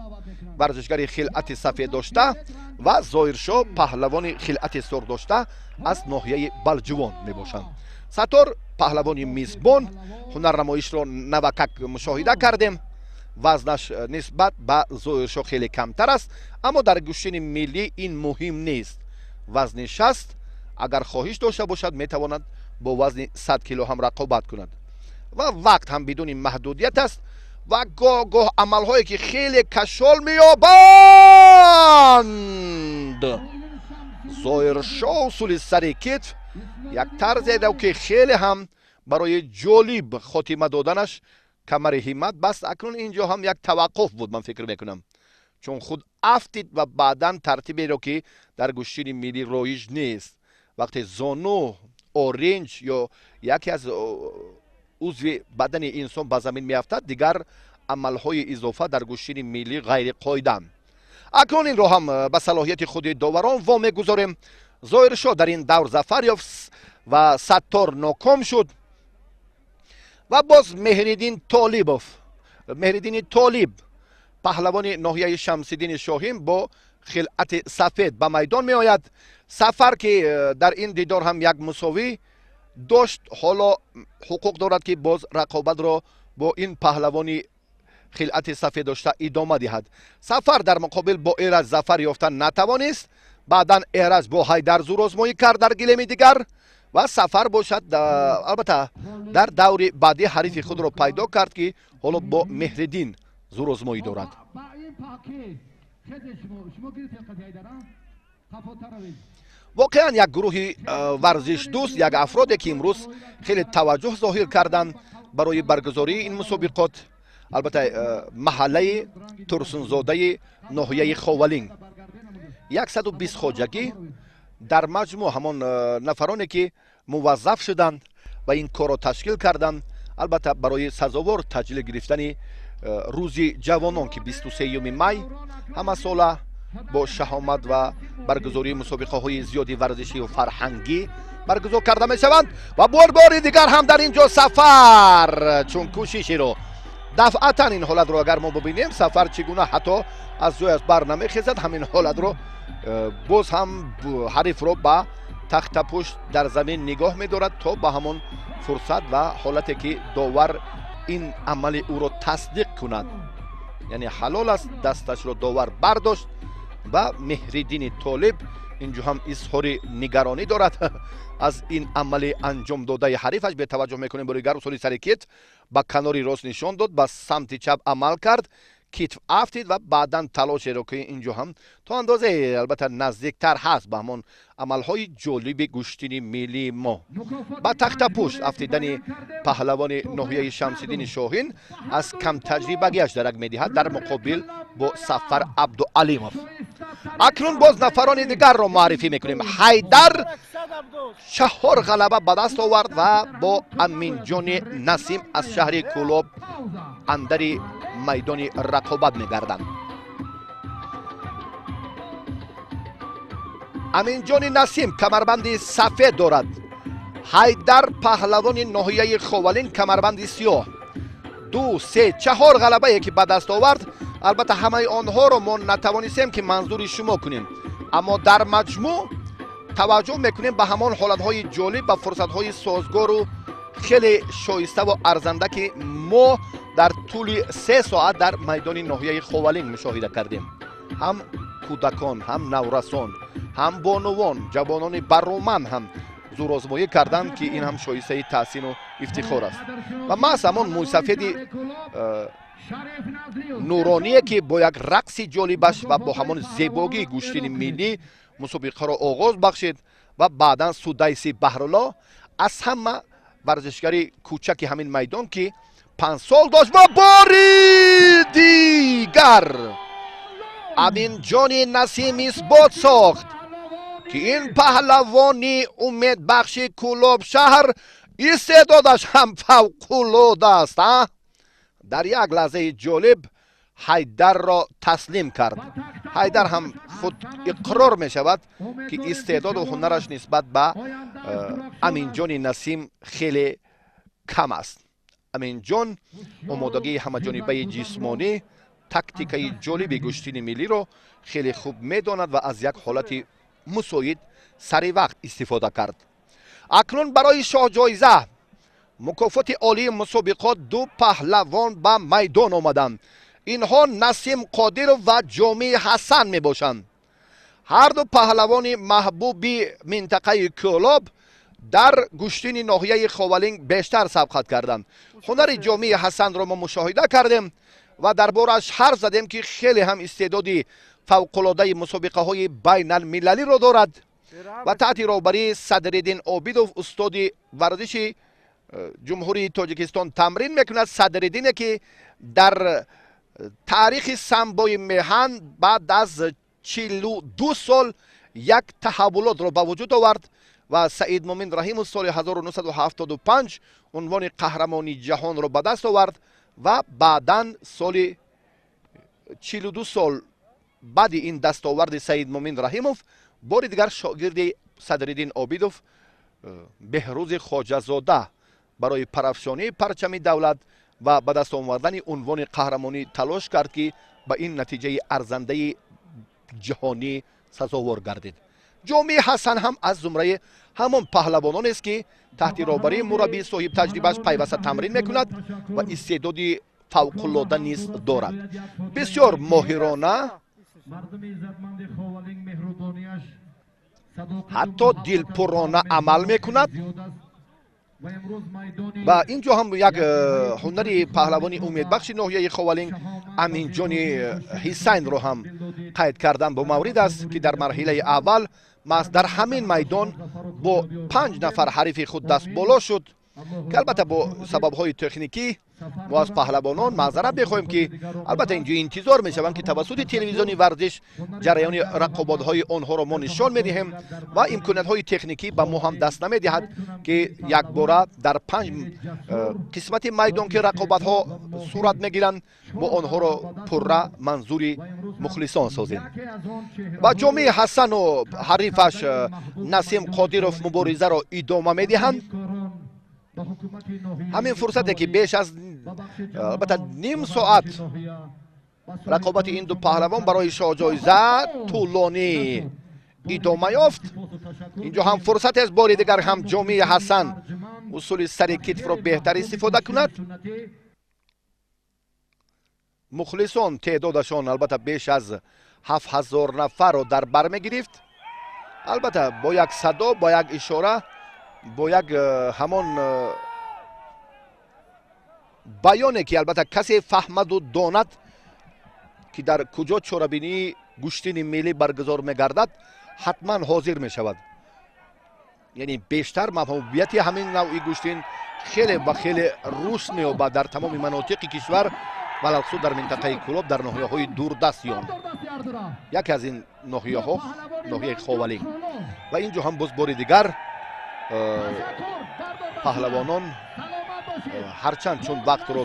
варзишгари хилъати сафед дошта, ва Зоҳиршоҳ, паҳлавони хилъати сурх дошта, аз ноҳияи Балҷувон мебошанд. Саттор, паҳлавони мизбон, ҳунарнамоишро навакак мушоҳида кардем. Вазнаш нисбат ба Зоҳиршоҳ хеле камтар аст, аммо дар гӯштини миллӣ ин муҳим нест. Вазни 60, агар хоҳиш дошта бошад, метавонад бо вазни 100 кило ҳам рақобат кунад ва вақт ҳам бидуни маҳдудият аст. Ва гоҳ гоҳ амалҳое, ки хеле кашол меёбанд. Зоҳиршоҳ усули сари китф, як тарзеро, ки хеле ҳам барои ҷолиб хотима доданаш камари ҳиммат баст. Акнун инҷо ҳам як таваққуф буд, ман фикр мекунам, чун худ афтид ва баъдан тартиберо, ки дар гӯштини миллӣ роиҷ нест, вақте зону, оринҷ ё яке аз узви бадани инсон ба замин меафтад, дигар амалҳои изофа дар гӯштини миллӣ ғайриқоидаанд. Акнун инро ҳам ба салоҳияти худи доварон во мегузорем. Зоҳиршоҳ дар ин давр зафар ёфт ва Саттор ноком шуд. Ва боз Меҳриддин Толибов, Меҳриддини Толиб, паҳлавони ноҳияи Шамсиддини Шоҳин, бо хилъати сафед ба майдон меояд. Сафар, ки дар ин дидор ҳам як мусовӣ дошт, ҳоло ҳуқуқ дорад, ки боз рақобатро бо ин паҳлавони хилъати сафед дошта идома диҳад. Сафар дар муқобил бо Эраҷ зафар ёфта натавонист. Баъдан Эраҷ бо Ҳайдар зӯрозмоӣ кард дар гилеми дигар ва Сафар бошад, албатта, дар даври баъдӣ ҳарифи худро пайдо кард, ки ҳоло бо Меҳриддин зӯрозмоӣ дорад. Ба ин пакет хезе шумо гирифтед қади Ҳайдара, қафотар равед. Воқеан, як гурӯҳи варзишдӯст, як афроде, ки имрӯз хеле таваҷҷӯҳ зоҳир карданд барои баргузории ин мусобиқот, албатта, маҳаллаи Турсунзодаи ноҳияи Ховалинг, 120 хоҷагӣ дар маҷмӯъ, ҳамон нафароне, ки муваззаф шуданд ва ин корро ташкил карданд, албатта, барои сазовор таҷлил гирифтани рӯзи ҷавонон, ки 23 май ҳамасола бо шаҳомат ва баргузории мусобиқаҳои зиёди варзишию фарҳангӣ баргузор карда мешаванд. Ва бори дигар ҳам дар ин ҷо Сафар чун кӯшишеро дафъатан, ин ҳолатро агар мо бибинем, Сафар чӣ гуна ҳатто аз ҷояш бар намехезад. Ҳамин ҳолатро боз ҳам ҳарифро ба тахтапушт дар замин нигоҳ медорад, то ба ҳамон фурсат ва ҳолате, ки довар ин амали ӯро тасдиқ кунад, яъне ҳалол аст. Дасташро довар бардошт ва Меҳриддини Толиб инҷо ҳам изҳори нигаронӣ дорад аз ин амали анҷом додаи ҳарифаш. Бетаваҷҷӯҳ мекунем бори дигар: усули сари китф ба канори рост нишон дод, ба самти чап амал кард, китф афтид ва баъдан талошеро, ки инҷо ҳам то андозае албатта наздиктар ҳаст ба ҳамон амалҳои ҷолиби гӯштини миллии мо, ба тахтапушт афтидани паҳлавони ноҳияи Шамсиддини Шоҳин аз камтаҷрибагиаш дарак медиҳад дар муқобил бо Сафар Абдуалимов. Акнун боз нафарони дигарро муаррифӣ мекунем. Ҳайдар чаҳор ғалаба ба даст овард ва бо Аминҷони Насим аз шаҳри Кӯлоб андари майдони рақобат мегарданд. Аминҷони Насим камарбанди сафед дорад. Ҳайдар паҳлавони ноҳияи Ховалинг камарбанди сиёҳ. 2, 3, 4 ғалабае ки ба даст овард. Албатта ҳамаи онҳоро мо натавонистем ки манзури шумо кунем, аммо дар маҷмӯъ таваҷҷӯҳ мекунем ба ҳамон ҳолатҳои ҷолиб ва фурсатҳои созгору хеле шоиставу арзанда ки мо дар тӯли 3 соат дар майдони ноҳияи Ховалинг мушоҳида кардем. Ҳам кӯдакон, ҳам наврасон, ҳам бонувон, ҷавонони бароманд ҳам зӯрозмоӣ карданд ки ин ҳам шоистаи таҳсину ифтихор аст. Ва маҳз ҳамон мӯйсафеди нуроние ки бо як рақси ҷолибаш ва бо ҳамон зебогии гӯштини миллӣ мусобиқаро оғоз бахшид ва баъдан Судайси Баҳрулло аз ҳама варзишгари кӯчаки ҳамин майдон ки 5 сол дошт ва бори дигар Аминҷони Насим исбот сохт ки ин паҳлавони умедбахши Кӯлоб шаҳр истеъдодаш ҳам фавқулода аст. Дар як лаҳзаи ҷолиб Ҳайдарро таслим кард. Ҳайдар ҳам худ иқрор мешавад ки истеъдоду ҳунараш нисбат ба Аминҷони Насим хеле кам аст. Аминҷон омодагии ҳамаҷонибаи ҷисмонӣ, тактикаи ҷолиби гӯштини миллиро хеле хуб медонад ва аз як ҳолати мусоид сари вақт истифода кард. Акнун барои шоҳҷоиза мукофоти олии мусобиқот 2 паҳлавон ба майдон омаданд. Инҳо Насим Қодиров ва Ҷомии Ҳасан мебошанд. Ҳар ду паҳлавони маҳбуби минтақаи Кӯлоб дар гӯштини ноҳияи Ховалинг бештар сабқат карданд. Ҳунари Ҷомии Ҳасанро мо мушоҳида кардем ва дар борааш ҳарф задем ки хеле ҳам истеъдоди фавқулодаи мусобиқаҳои байналмилалиро дорад ва таҳти роҳбарии Садриддин Обидов, устоди варзиши Ҷумҳурии Тоҷикистон тамрин мекунад. Садриддине ки дар таърихи самбои меҳан баъд аз 42 сол як таҳаввулотро ба вуҷуд овард ва Саидмумин Раҳимов соли 1975 унвони қаҳрамони ҷаҳонро ба даст овард ва баъдан соли 42 сол баъди ин дастоварди Саидмумин Раҳимов бори дигар шогирди Садриддин Обидов Беҳрӯзи Хоҷазода барои парафшонии парчами давлат ва ба даст овардани унвони қаҳрамонӣ талош кард ки ба ин натиҷаи арзандаи ҷаҳонӣ сазовор гардид. Ҷомии Ҳасан ҳам аз зумраи ҳамон паҳлавононест ки таҳти роҳбарии мураббии соҳибтаҷрибааш пайваста тамрин мекунад ва истеъдоди фавқулода низ дорад. Бисёр моҳирона, ҳатто дилпурона амал мекунад ва ин ҷо ҳам як ҳунари паҳлавони умедбахши ноҳияи Ховалинг Аминҷони Ҳисайнро ҳам қайд кардан бо маврид аст ки дар марҳилаи аввал маҳз дар ҳамин майдон бо 5 нафар ҳарифи худ даст боло шуд ки албатта бо сабабҳои техникӣ мо аз паҳлавонон маъзарат мехоҳем ки албатта инҷо интизор мешаванд ки тавассути телевизиони варзиш ҷараёни рақоботҳои онҳоро мо нишон медиҳем ва имкониятҳои техникӣ ба мо ҳам даст намедиҳад ки якбора дар 5 қисмати майдон ки рақобатҳо сурат мегиранд мо онҳоро пурра манзури мухлисон созем. Ва Ҷомии Ҳасану ҳарифаш Насим Қодиров муборизаро идома медиҳанд. Ҳамин фурсате ки беш аз албатта ним соат рақобати ин ду паҳлавон барои шоҳҷоиза тӯлонӣ идома ёфт. Инҷо ҳам фурсатест бори дигар ҳам Ҷомии Ҳасан усули сари китфро беҳтар истифода кунад. Мухлисон теъдодашон албатта беш аз 7000 нафарро дар бар мегирифт. Албатта бо як садо, бо як ишора, бо як ҳамон баёне ки албатта касе фаҳмаду донад ки дар куҷо чорабинии гӯштини миллӣ баргузор мегардад, ҳатман ҳозир мешавад. Яъне бештар маҳбубияти ҳамин навъи гӯштин хеле ва хеле рушд меёбад дар тамоми манотиқи кишвар, балалхусус дар минтақаи Кӯлоб, дар ноҳияҳои дурдасти он. Яке аз ин ноҳияҳо ноҳияи Ховалинг ва ин ҷо ҳам боз бори дигар паҳлавонон ҳарчанд чун вақтро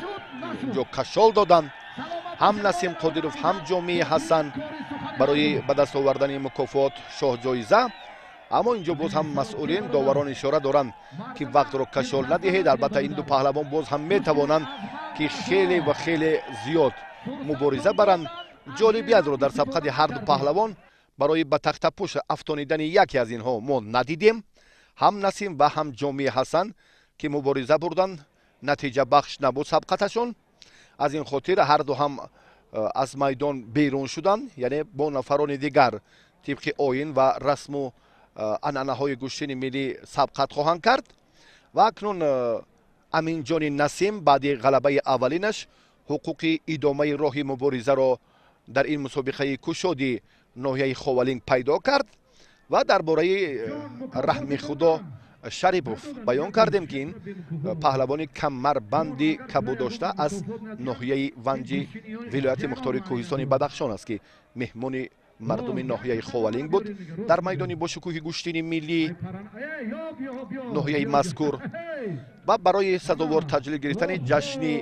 инҷо кашол доданд, ҳам Насим Қодиров, ҳам Ҷомии Ҳасан Барои ба даст овардани мукофот, шоҳҷоиза. Аммо инҷо боз ҳам масъулин, доварон ишора доранд, ки вақтро кашол надиҳед. Албатта, ин ду паҳлавон боз ҳам метавонанд, ки хеле ва хеле зиёд мубориза баранд. Ҷолибиятро дар сабқати ҳар ду паҳлавон барои ба тахтапӯш афтонидани яке аз инҳо мо надидем. Ҳам Насим ва ҳам Ҷомии Ҳасан, ки мубориза бурданд, натиҷабахш набуд сабқаташон. Аз ин хотир ҳар ду ҳам аз майдон берун шуданд, яъне бо нафарони дигар тибқи оин ва расму анъанаҳои гӯштини миллӣ сабқат хоҳанд кард. Ва акнун Аминҷони Насим баъди ғалабаи аввалинаш ҳуқуқи идомаи роҳи муборизаро дар ин мусобиқаи кушоди ноҳияи Ховалинг пайдо кард. Ва дар бораи Раҳми Худо Шарипов баён кардем, ки ин паҳлавони камарбанди кабуддошта аз ноҳияи Ванҷи вилояти мухтори Кӯҳистони Бадахшон аст, ки меҳмони мардуми ноҳияи Ховалинг буд дар майдони бошукӯҳи гӯштини миллии ноҳияи мазкур. Ва барои сазовор таҷлил гирифтани ҷашни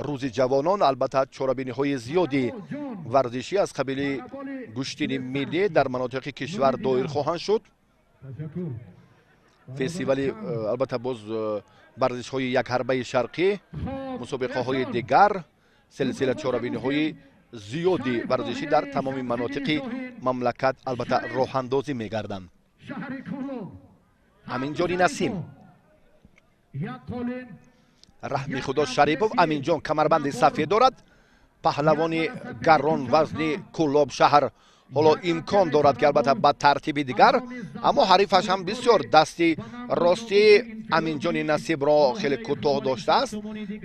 Рӯзи ҷавонон, албатта, чорабиниҳои зиёди варзишӣ аз қабили гӯштини миллӣ дар манотиқи кишвар доир хоҳанд шуд. Фестивали, албатта, боз варзишҳои якҳарбаи шарқӣ, мусобиқаҳои дигар, силсила чорабиниҳои зиёди варзишӣ дар тамоми манотиқи мамлакат, албатта, роҳандозӣ мегарданд. Аминҷони Насим, Раҳми Худо Шарипов. Аминҷон камарбанди сафед дорад, паҳлавони гарон вазни Кӯлоб шаҳр. Ҳоло имкон дорад, ки, албатта, ба тартиби дигар, аммо ҳарифаш ҳам бисёр дасти рости Аминҷони Насибро хеле кӯтоҳ доштааст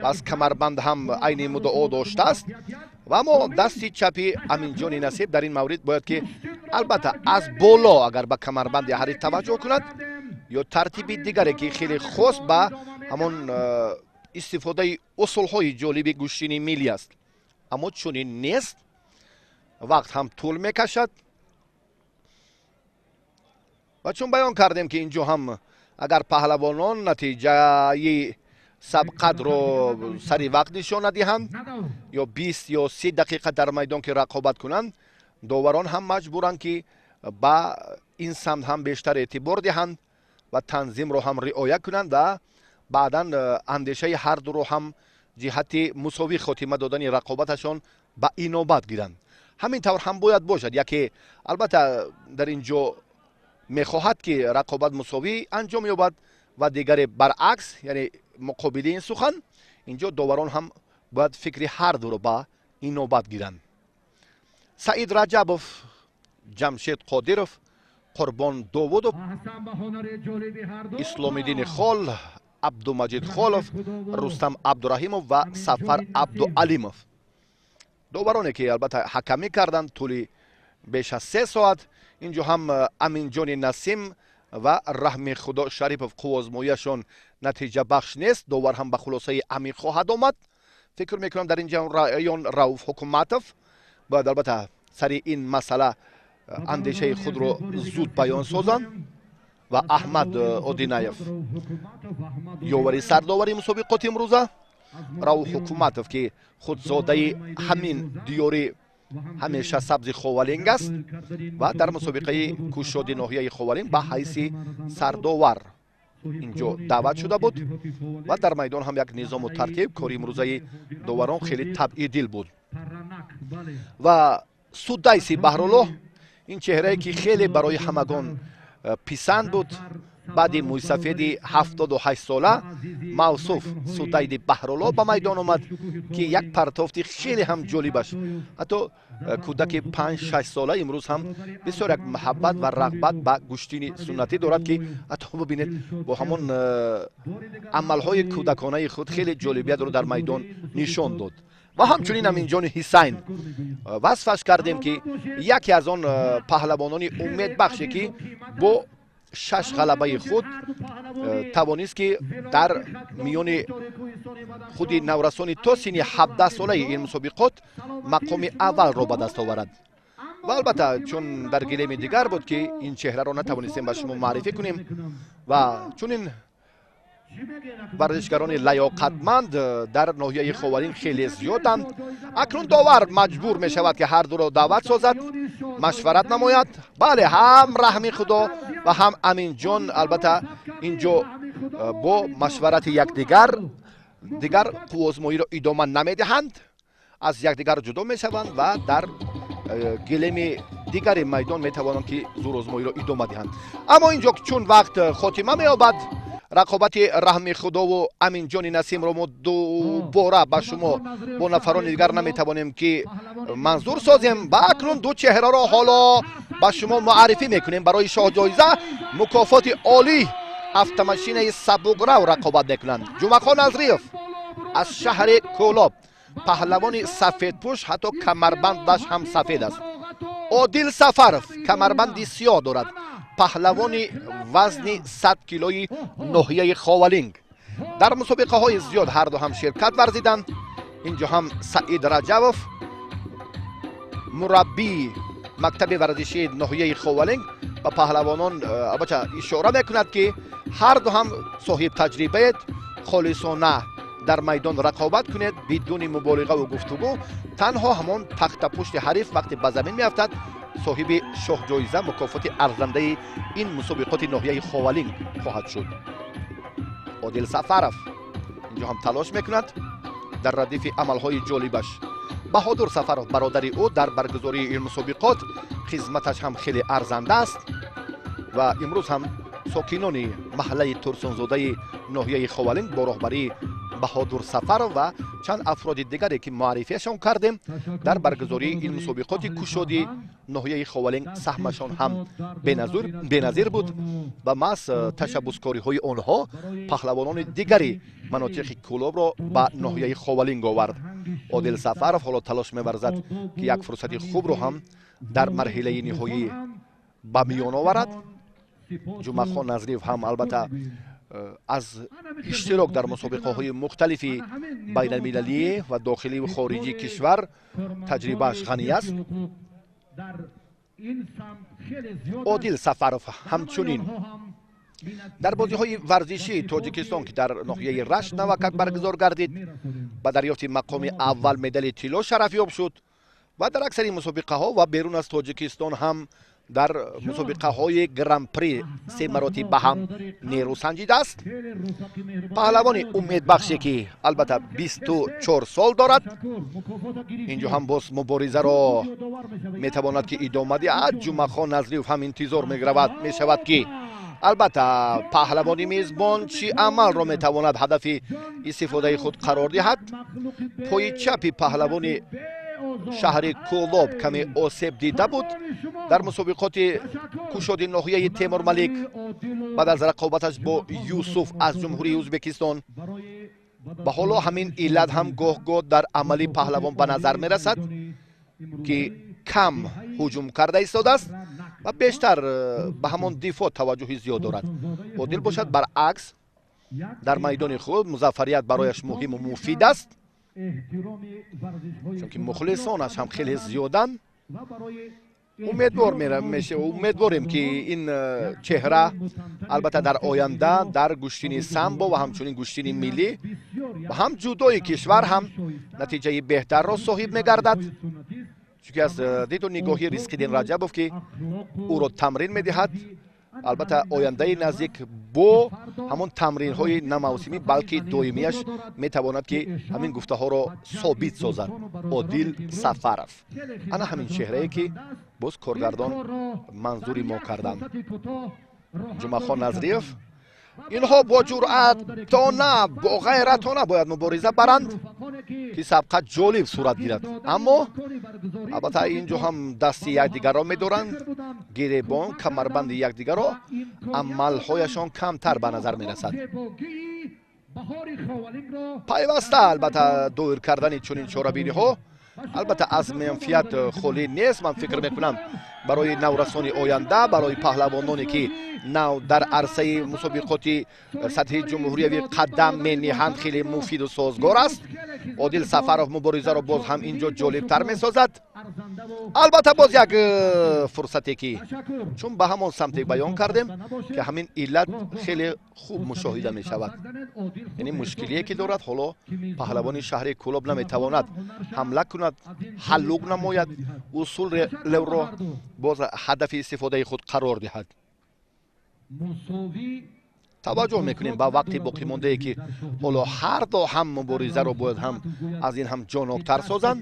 ва аз камарбанд ҳам айни муддао доштааст. Ва аммо дасти чапи Аминҷони Насиб дар ин маврид бояд, ки, албатта, аз боло агар ба камарбанди ҳариф таваҷҷӯҳ кунад ё тартиби дигаре, ки хеле хос ба ҳамон истифодаи усулҳои ҷолиби гӯштини миллӣ аст. Аммо чунин нест, вақт ҳам тӯл мекашад. Ва чун баён кардем, ки инҷо ҳам агар паҳлавонон натиҷаи сабқатро сари вақт нишон надиҳанд ё 20 ё 30 дақиқа дар майдон ки рақобат кунанд, доварон ҳам маҷбуранд, ки ба ин самт ҳам бештар эътибор диҳанд ва танзимро ҳам риоя кунанд ва баъдан андешаи ҳар дуро ҳам ҷиҳати мусовӣ хотима додани рақобаташон ба инобат гиранд. Ҳамин тавр ҳам бояд бошад. Яке, албатта, дар ин ҷо мехоҳад, ки рақобат мусовӣ анҷом ёбад ва дигаре баръакс, яъне муқобили ин сухан. Инҷо доварон ҳам бояд фикри ҳар дуро ба инобат гиранд. Саид Раҷабов, Ҷамшед Қодиров, Қурбон Довудов, Исломиддини Хол, Абдумаҷид Холов, Рустам Абдураҳимов ва Сафар Абдуалимов, довароне ки, албатта, ҳакамӣ карданд тӯли беш аз 3 соат. Инҷо ҳам Аминҷони Насим ва Раҳми Худо Шарипов қувваозмоияшон натиҷабахш нест. Довар ҳам ба хулосаи амиқ хоҳад омад, фикр мекунам. Дар инҷа раён Рауф Ҳукуматов бояд, албатта, сари ин масъала андешаи худро зуд баён созанд ва Аҳмад Одинаев, ёвари сардовари мусобиқоти имрӯза. Рауф Ҳукуматов, ки худзодаи ҳамин диёри ҳамеша сабзи Ховалинг аст ва дар мусобиқаи кушоди ноҳияи Ховалинг ба ҳайси сардовар инҷо даъват шуда буд. Ва дар майдон ҳам як низому тартиб, кори имрӯзаи доварон хеле табъи дил буд. Ва Судайси Баҳруллоҳ, ин чеҳрае, ки хеле барои ҳамагон писанд буд, баъди мӯйсафеди 78-сола мавсуф Судайди Баҳрулло ба майдон омад, ки як партофти хеле ҳам ҷолибаш, ҳатто кӯдаки 5-6 сола имрӯз ҳам бисёр як муҳаббат ва рағбат ба гӯштини суннатӣ дорад, ки ҳатто бибинед, бо ҳамон амалҳои кӯдаконаи худ хеле ҷолибиятро дар майдон нишон дод. Ва ҳамчунин Аминҷони Ҳисайн, васфаш кардем, ки яке аз он паҳлавонони умедбахше, ки бо шаш ғалабаи худ тавонист, ки дар миёни худи наврасони то синни 17-солаи ин мусобиқот мақоми аввалро ба даст оварад. Ва, албатта, чун дар гилеми дигар буд, ки ин чеҳраро натавонистем ба шумо муаррифӣ кунем. Ва чунин Варзишгарони лаёқатманд дар ноҳияи Ховалинг хеле зиёданд. Акнун довар маҷбур мешавад, ки ҳар дуро даъват созад, машварат намояд. Бале, ҳам Раҳми Худо ва ҳам Аминҷон албатта инҷо бо машварати якдигар дигар қувваозмоиро идома намедиҳанд, аз якдигар ҷудо мешаванд ва дар гилеми дигари майдон метавонанд, ки зӯрозмоиро идома диҳанд. Аммо инҷо чун вақт хотима меёбад, рақобати Раҳми Худову Аминҷони Насимро мо дубора ба шумо бо нафарони дигар наметавонем, ки манзур созем. Ва акнун ду чеҳраро ҳоло ба шумо муаррифӣ мекунем. Барои шоҳҷоиза, мукофоти олӣ, автомашинаи сабукрав рақобат мекунанд. Ҷумъахон Назриев аз шаҳри Кӯлоб, паҳлавони сафедпӯш, ҳатто камарбандаш ҳам сафед аст. Одил Сафаров камарбанди сиёҳ дорад, паҳлавони вазни 100 килои ноҳияи Ховалинг. Дар мусобиқаҳои зиёд ҳарду ҳам ширкат варзиданд. Инҷо ҳам Саид Раҷабов, мураббии мактаби варзишии ноҳияи Ховалинг, ба паҳлавонон албатта ишора мекунад, ки ҳарду ҳам соҳиб таҷрибаед, холисона дар майдон рақобат кунед, бидуни муболиғаву гуфтугӯ. Танҳо ҳамон тахтапушти ҳариф вақте ба замин меафтад, соҳиби шоҳҷоиза, мукофоти арзандаи ин мусобиқоти ноҳияи Ховалинг хоҳад шуд. Одил Сафаров инҷо ҳам талош мекунад дар радифи амалҳои ҷолибаш. Баҳодур Сафаров, бародари ӯ, дар баргузории ин мусобиқот хизматаш ҳам хеле арзанда аст ва имрӯз ҳам сокинони маҳаллаи Турсунзодаи ноҳияи Ховалинг бо роҳбарии Баҳодур Сафаров ва чанд афроди дигаре, ки муаррифиашон кардем, дар баргузории ин мусобиқоти кушоди ноҳияи Ховалинг саҳмашон ҳам беназир буд ва маҳз ташаббускориҳои онҳо паҳлавонони дигари манотиқи Кӯлобро ба ноҳияи Ховалинг овард. Одил Сафаров ҳоло талош меварзад, ки як фурсати хубро ҳам дар марҳилаи ниҳоӣ ба миён оварад. Ҷумъахон Назриев ҳам албатта аз иштирок дар мусобиқаҳои мухталифи байналмилалӣ ва дохиливу хориҷии кишвар таҷрибааш ғанӣ аст. Одил Сафаров ҳамчунин дар бозиҳои варзишии Тоҷикистон, ки дар ноҳияи Рашт навакак баргузор гардид, ба дарёфти мақоми аввал, медали тилло шарафёб шуд ва дар аксари мусобиқаҳо ва берун аз Тоҷикистон ҳам дар мусобиқаҳои гран-при се маротиба ҳам нерӯ санҷидааст. Паҳлавони умедбахше, ки албатта 24 сол дорад, инҷо ҳам боз муборизаро метавонад, ки идома диҳад. Ҷумъахон Назриев ҳам интизор мегравад мешавад, ки албатта паҳлавони мезбон чӣ амалро метавонад ҳадафи истифодаи худ қарор диҳад. Пои чапи паҳлавони шаҳри Кӯлоб каме осеб дида буд дар мусобиқоти кушоди ноҳияи Темурмалик баъд аз рақобаташ бо Юсуф аз Ҷумҳурии Ӯзбекистон. Ба ҳоло ҳамин иллат ҳам гоҳ-гоҳ дар амали паҳлавон ба назар мерасад, ки кам ҳуҷум карда истодааст ва бештар ба ҳамон дифоъ таваҷҷӯҳи зиёд дорад. Одил бошад, баръакс, дар майдони худ музаффарият барояш муҳиму муфид аст, чунки мухлисонаш ҳам хеле зиёданд. Умедворем, ки ин чеҳра албатта дар оянда дар гӯштини самбо ва ҳамчунин гӯштини миллӣ ва ҳам ҷудои кишвар ҳам натиҷаи беҳтарро соҳиб мегардад, чунки аз диду нигоҳи Ризқиддин Раҷабов, ки ӯро тамрин медиҳад, албатта ояндаи наздик бо ҳамон тамринҳои на мавсимӣ, балки доимияш метавонад, ки ҳамин гуфтаҳоро собит созад. Одил Сафаров ана ҳамин чеҳрае, ки боз коргардон манзури мо карданд. Ҷумъахон Назриев, инҳо бо ҷуръатона, бо ғайратона бояд мубориза баранд, ки сабқат ҷолиб сурат гирад. Аммо албатта инҷо ҳам дасти якдигарро медоранд, гиребон, камарбанди якдигарро, амалҳояшон камтар ба назар мерасад. Пайваста албатта доир кардани чунин чорабиниҳо албатта аз манфиат холӣ нест. Ман фикр мекунам, барои наврасони оянда, барои паҳлавононе, ки нав дар арсаи мусобиқоти сатҳи ҷумҳуриявӣ қадам мениҳанд, хеле муфиду созгор аст. Одил Сафаров муборизаро боз ҳам инҷо ҷолибтар месозад. Албатта, боз як фурсате, ки чун ба ҳамон самте баён кардем, ки ҳамин иллат хеле хуб мушоҳида мешавад, яъне мушкилие ки дорад. Ҳоло паҳлавони шаҳри Кӯлоб наметавонад ҳамла кунад, ҳаллуқ намояд, усулро боз ҳадафи истифодаи худ қарор диҳад. Таваҷҷӯҳ мекунем ба вақти боқимондае, ки ҳоло ҳар ду ҳам муборизаро бояд ҳам аз ин ҳам ҷоноктар созанд.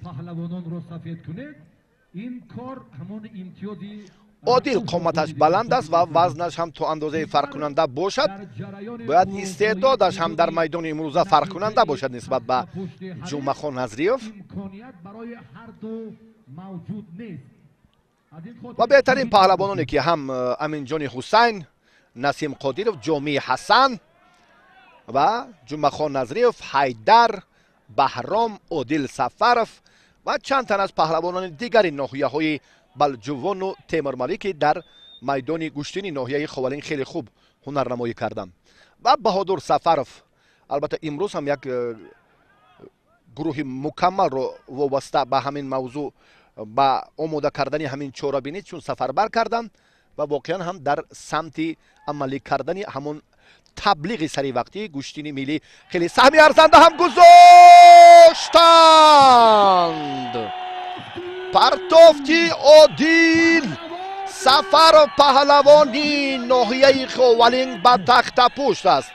Ин кор ҳамон имтиёзи Одил қоматаш баланд аст ва вазнаш ҳам то андозаи фарқкунанда бошад, бояд истеъдодаш ҳам дар майдони имрӯза фарқкунанда бошад нисбат ба Ҷумъахон Назриев. Имконият барои ҳар ду мавҷуд нест. Аз ин хотир Ва беҳтарин паҳлавононе, ки ҳам Аминҷони Ҳусайн, Насим Қодиров, Ҷомии Ҳасан ва Ҷумъахон Назриев, Ҳайдар, Баҳром, Одил Сафаров ва чанд тан аз паҳлавонони дигари ноҳияҳои Балҷувону Темурмалик, ки дар майдони гӯштини ноҳияи Ховалинг хеле хуб ҳунарнамоӣ карданд, ва Баҳодур Сафаров. Албатта, имрӯз ҳам як гурӯҳи мукаммалро вобаста ба ҳамин мавзӯъ, ба омода кардани ҳамин чорабинӣ чун сафарбар карданд ва воқеан ҳам дар самти амалӣ кардани ҳамон таблиғи саривақтии гӯштини миллӣ хеле саҳми арзанда ҳам гузоштанд. Партофти Одил Сафаров, паҳлавони ноҳияи Ховалинг, ба тахтапушт аст.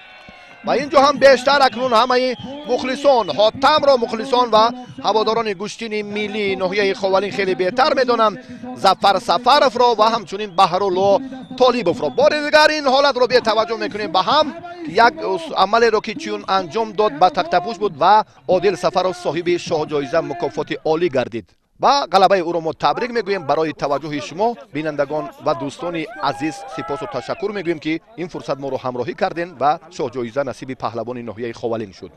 Ва ин ҷо ҳам бештар акнун ҳамаи мухлисон Ҳотамро, мухлисон ва ҳаводорони гӯштини миллии ноҳияи Ховалинг хеле беҳтар медонанд Зафар Сафаровро ва ҳамчунин Баҳрулло Толибовро. Бори дигар ин ҳолатро бетаваҷҷӯҳ мекунем ба ҳам як амалеро, ки чун анҷом дод, ба тахтапӯш буд ва Одил Сафаров соҳиби шоҳҷоиза, мукофоти олӣ гардид ва ғалабаи ӯро мо табрик мегӯем. Барои таваҷҷӯҳи шумо, бинандагон ва дӯстони азиз, сипосу ташаккур мегӯем, ки ин фурсат моро ҳамроҳӣ кардем ва шоҳҷоиза насиби паҳлавони ноҳияи Ховалинг шуд.